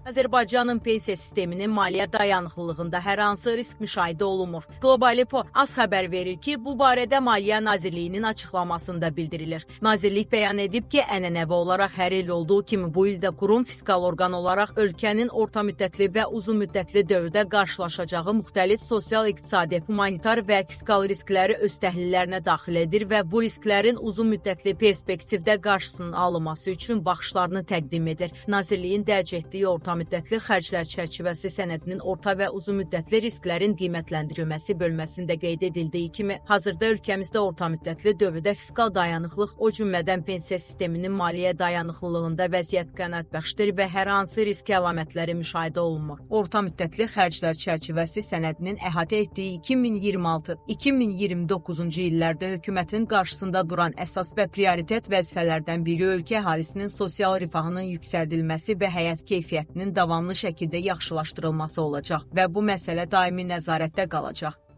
Azərbaycanın pensiya sisteminin maliyyə dayanıqlılığında hər hansı risk müşahidə olunmur. Global Info az xəbər verir ki, bu barədə Maliyyə Nazirliyinin açıqlamasında bildirilir. Nazirlik bəyan edib ki, ənənəvi olaraq hər il olduğu kimi bu il də qurum fiskal orqan olaraq ölkənin orta müddətli və uzun müddətli dövrdə qarşılaşacağı müxtəlif sosial-iqtisadi, humanitar və fiskal riskləri öz təhlillərinə daxil edir və bu risklərin uzun müddətli perspektivdə qarşısının alınması üçün baxışlarını təqdim edir. Nazirliyin dərc etdiyi orta müddətli xərclər çərçivəsi sənədinin orta və uzun müddətli risklərin qiymətləndirilməsi bölməsində qeyd edildiyi kimi, hazırda ölkəmizdə orta müddətli dövrdə fiskal dayanıqlıq, o cümlədən pensiya sisteminin maliyyə dayanıqlılığında vəziyyət qənaətbəxşdir və hər hansı risk əlamətləri müşahidə olunmur. Orta müddətli xərclər çərçivəsi sənədinin əhatə etdiyi 2026-2029-cu illərdə hökumətin qarşısında duran əsas və prioritet vəzifələrdən biri ölkə əhalisinin sosial rifahının yüksəldilməsi və həyat keyfiyyətinin davamlı şəkildə yaxşılaşdırılması olacaq və bu məsələ daimi nəzarətdə qalacaq.